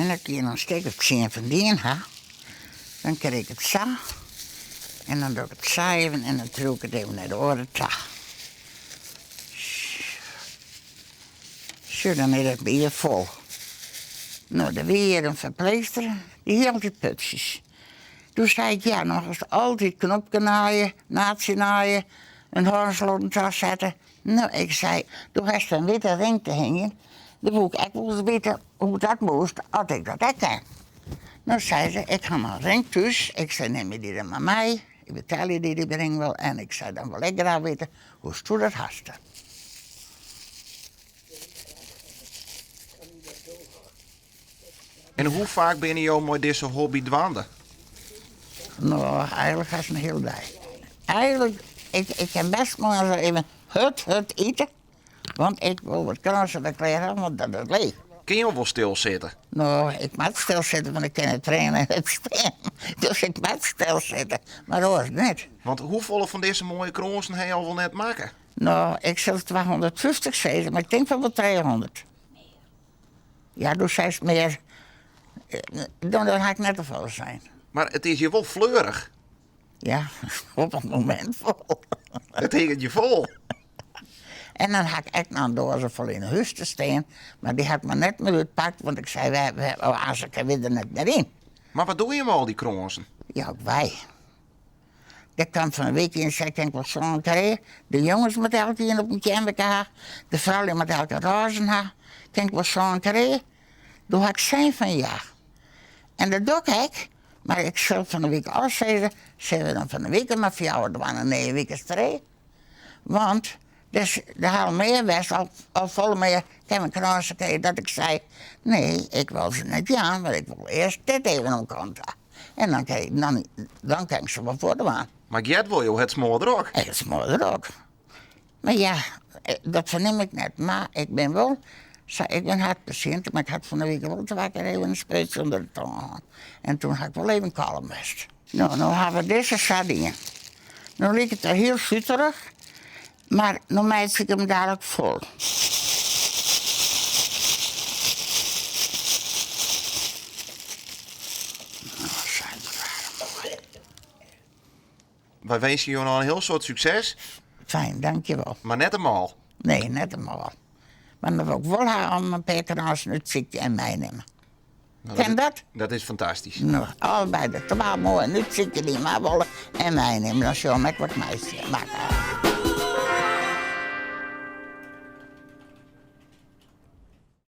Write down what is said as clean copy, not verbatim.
En as ik hjir noch in stik of tsien fan dien ha, dan krij ik it sa en dan doch ik it sa even en dan triuw ik it even nei de oare ta. Sjoch, dan is it bier fol. No, der wie hjir in ferpleechster, dy hie altyd putsjes. Doe sei ik, ja, no hast altyd knopke naaie, naadsje naaie, in hânsloten tasette. No, ik sei, do hast in wite ring te hingjen, dan woe ik ek wolris witte hoe't dat moast, oft ik dat ek kin. No, sei se, ik ha noch in ring thús. Ik sei, nim dy dan mar mei, ik betelje dy dy ring wol. En ik sei, dan wol ik graach witte hoe'tsto dat hast. En hoe faak binne jo mei dizze hobby dwaande? No, eigenlik hast in hiele dei. Eigenlik, ik, ik kin bêst moarns even hurd, hurd ite, want ik wol wat krânsen wer klear hawwe, want dat is leech. Kinne jo wol stilsitte? No, ik moat stilsitte, want ik kin net rinne en net stean. Dus ik moat stilsitte, mar oars net. Want hoefolle fan dizze moaie krânsen ha jo al wol net makke? No, ik sil 250 sizze, mar ik tink fan wol 300. Ja, do seist mear, dan ha ik net te folle sein. Mar it is hjir wol fleurich. Ja, op it momint wol. It hinget je fol. En dan ha ik ek noch in doaze fol yn 'e hûs te stean, mar dy ha ik mar net mear útpakt, want ik sei, wêr, wêr, oh, as ik kin der net mear yn. Mar wat dogge je mei al dy krânsen? Jou ik wei. Der kaam fan 'e wike ien sei, kin ik wol sân krije? De jonges moatte elk ien op in keammerke ha, de froulju moatte elk in rôzen ha. Kin ik wol sân krije? Doe ha ik sein fan ja. En dat doch ik ek, mar ik sil fan 'e wike al sizze, sille we dan fan 'e wike mar fjouwer dwaan en nije wike trije? Want dus der ha al mear west, al, al folle mear, kin we krânsen krije, dat ik sei, nee, ik wol se net jaan, mar ik wol earst dit even oan kant ha. En dan kin, dan, dan kin ik se wol fuortdwaan. Mar Jet wol jo it smoardrok. Het smoardrok. Mar ja, dat fernim ik net. Mar ik bin wol, sa, ik bin hertpasjint, mar ik ha fan de wike wol twa kear even in spuitsje ûnder de tong hân. En toen ha ik wol even kalm west. No, no ha we dizze sa dien. No liket it hiel suterich, mar no meitsje ik him dadlik fol. Wy winskje jo noch in hiel soad sukses. Fijn, dankjewol. Mar net te mâl. Nee, net te mâl. Mar dan wol ik wol ha om in pear krânsen út sykje en meinimme. Kin dat? Dat is fantastysk. No, allebei de twa moai en útsykje dy't mar wolle en meinimme. Dan sil ik wat meitsje. Makke.